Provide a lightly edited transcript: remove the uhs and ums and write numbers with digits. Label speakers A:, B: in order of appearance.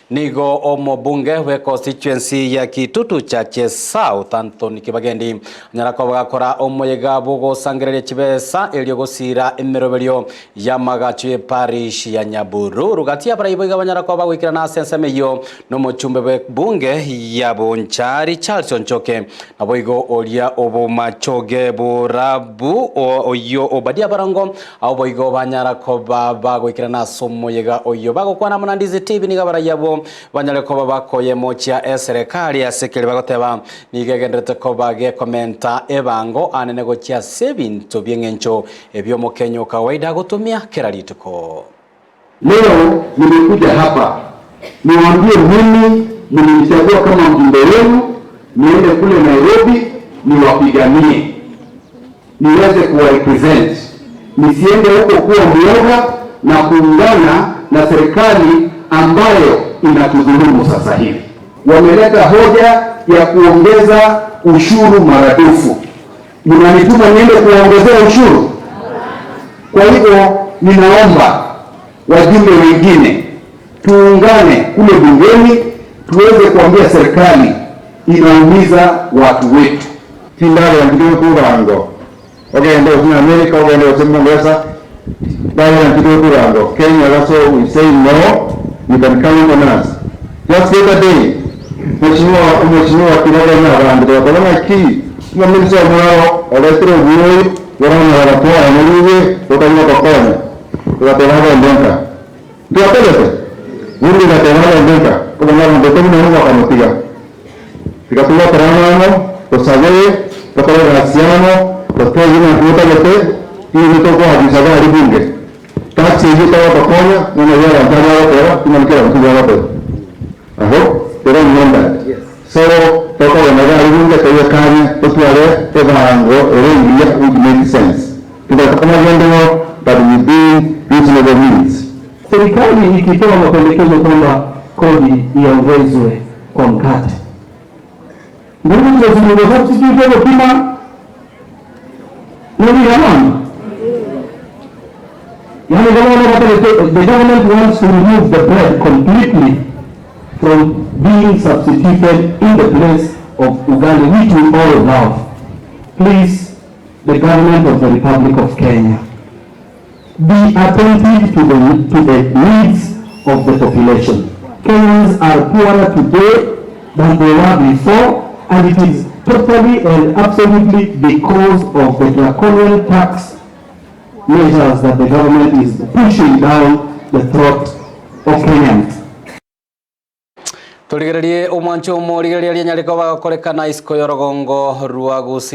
A: Nigo omobunge bwe constituency ya Kitutu Chache South Anthony Kibagendi anyara koba gakora omoyega bw'ogosangereria chibesa erio gosiira emeroberio y'amagacho ye parish ya Nyabururu. Gati y'abarai boigo abanyara koba bagoikerana ase ensemo eyio nomochumbe bwe bunge ya Bonchari Charles Onchoke naboigo oria obomachoge borabu oyio Obadia Barongo Abwo boigo banyara koba bagoikerana ase omoyega oyio. Bagokwana amo na Ndizi TV nigo abarai abwo banyare koba bakoyemochia eserekari ase keria bagoteba nigo egendererete koba gekomenta ebango anene gochia ase ebinto bi'eng'encho ebio omokenyi o kawaida agotumia kera rituko.
B: Leo nimekuja hapa niwaambie mimi mlinichagua kama mjumbe wenu niende kule Nairobi niwapiganie. niweze kuwarepresent, nisiende huko kuwa mwoga na kuungana na serikali ambayo inatudhulumu sasa hivi. Wameleta hoja ya kuongeza ushuru maradufu, mnanituma niende kuwaongezea ushuru? Kwa hivyo ninaomba wajumbe wengine tuungane kule bungeni tuweze kuambia serikali inaumiza watu wetu.
C: Tindagenda kurango ogende gose America ogende gose Mombasa ndagenda kurango Kenya that's all we say no you can count on us just get a day Mheshimiwa Mheshimiwa Kiraga abantu bakora naki omominisa omwabo oretire obuoyi boranyora twaraneriwe tokanywa gokonya togateba agende nka ntwatebete bundi gateba agende nka kobanga abanto ikomi nomo bakamotiga Tiga tobwaterane amo, tosabe, tokore egasi amo, totebie ng'a ntotagete, nigo tokoabisa iga aria bunge. Tax eyio togotokonya, bono eyio abanto aba bagoteba, ting'ani kera omonto bagoteba. I hope they don't want that. So, tokogenda iga aria bunge toyekanye, totware ebango ere engiya which makes sense. Totagete magenderero but within reasonable means.
D: Serikali ikitoa mapendekezo kwamba kodi iongezwe kwa mkate, ndugu tozimugosubstitute obokima nobira Yaani bono batagete the government wants to remove the bread completely from being substituted in the place of ugali which we all love. Please the government of the Republic of Kenya be attentive to the, to the needs of the population. Kenyans are poorer today than they were before, and it is totally and absolutely because of the draconian tax measures that the government is pushing down the throat of Kenyans.
A: Torigererie omwancho omorigereria rianyare koba gokorekana isiko y'orogongo rwa Gusii.